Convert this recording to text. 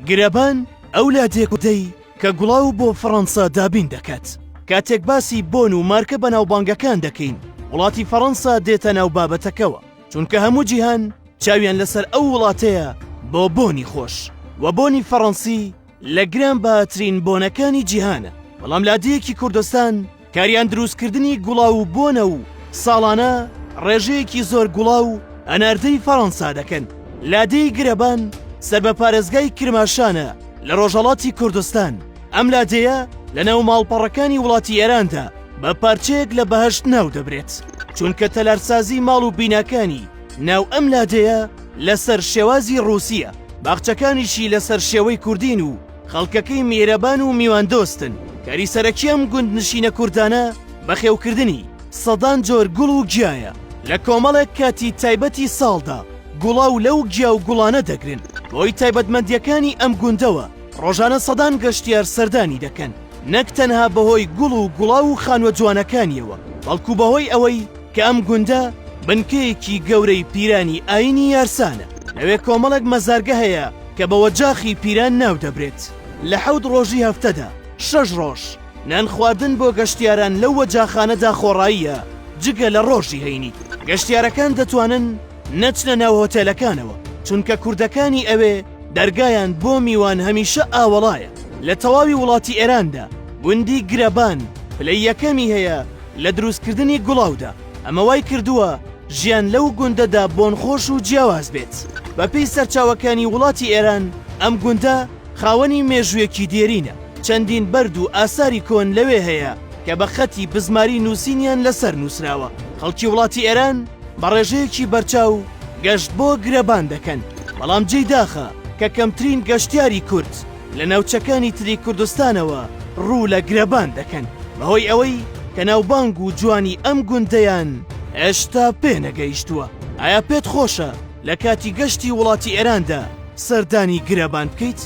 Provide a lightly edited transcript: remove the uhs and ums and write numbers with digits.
گرەبان ئەو لادێ کوردەی کە گوڵاو بۆ فەڕەنسا دابین دەکات. کاتێک باسی بۆن و مارکە بەناوبانگەکان دەکەین، وڵاتی فەڕەنسا دێتە ناو بابەتەکەوە، چونکە هەموو جیهان چاویان لەسەر ئەو وڵاتەیە بۆ بۆنی خۆش، وە بۆنی فەڕەنسی لە گرانبەهاترین بۆنەکانی جیهانە، بەڵام لادێیەکی کوردستان کاریان دروستکردنی گوڵاو و بۆنە و ساڵانە ڕێژەیەکی زۆر گوڵاو هەناردەی فەڕەنسا دەکەن. لادێی گرەبان سەر بە پارێزگای کرماشانە لە ڕۆژهەڵاتی کوردستان، ئەم لادێیە لەناو ماڵپەڕەکانی وڵاتی ئێراندا بە پارچەیەک لە بەهەشت ناو دەبرێت، چونکە تەلارسازی ماڵ و بیناکانی ناو ئەم لادێیە لەسەر شێوازی ڕووسییە، باخچەکانیشی لەسەر شێوەی کوردین و خەڵکەکەی میهرەبان و میواندۆستن، کاری سەرەکی ئەم گوندنشینە کوردانە بەخێوکردنی سەدان جۆر گوڵ و گیایە، لە کۆمەڵێک کاتی تایبەتی ساڵدا گوڵاو لەو گیا و گوڵانە دەگرن، بەهۆی تایبەتمەندییەکانی ئەم گوندەوە ڕۆژانە سەدان گەشتیار سەردانی دەکەن، نەک تەنها بەهۆی گوڵ و گوڵاو و خانووە جوانەکانیەوە، بەڵکو بەهۆی ئەوەی کە ئەم گوندە بنکەیەکی گەورەی پیرانی ئایینی یارسانە، لەوێ کۆمەڵێک مەزارگە هەیە کە بە وەجاخی پیران ناو دەبرێت. لە حەوت ڕۆژی هەفتەدا، شەش ڕۆژ، نان خواردن بۆ گەشتیاران لەو وەجاخانەدا خۆڕاییە، جگە لە ڕۆژی هەینی. گەشتیارەکان دەتوانن نەچنە ناو هۆتێلەکانەوە، چونکە کوردەکانی ئەوێ دەرگایان بۆ میوان هەمیشە ئاوەڵایە. لە تەواوی وڵاتی ئێراندا گوندی گرەبان پلەی یەکەمی هەیە لە دروستکردنی گوڵاودا، ئەمە وای کردووە ژیان لەو گوندەدا بۆنخۆش و جیاواز بێت. بەپێی سەرچاوەکانی وڵاتی ئێران، ئەم گوندە خاوەنی مێژوویەکی دێرینە، چەندین بەرد و ئاساری کۆن لەوێ هەیە کە بە خەتی بزماری نووسینیان لەسەر نووسراوە. خەڵکی وڵاتی ئێران بە ڕێژەیەکی بەرچاو گەشت بۆ گرەبان دەکەن، بەڵام جێی داخە کە کەمترین گەشتیاری کورد لە ناوچەکانی تری کوردستانەوە ڕوو لە گرەبان دەکەن، بەهۆی ئەوەی کە ناوبانگ و جوانی ئەم گوندەیان هێشتا پێ نەگەیشتووە. ئایا پێت خۆشە لە کاتی گەشتی وڵاتی ئێراندا سەردانی گرەبان بکەیت؟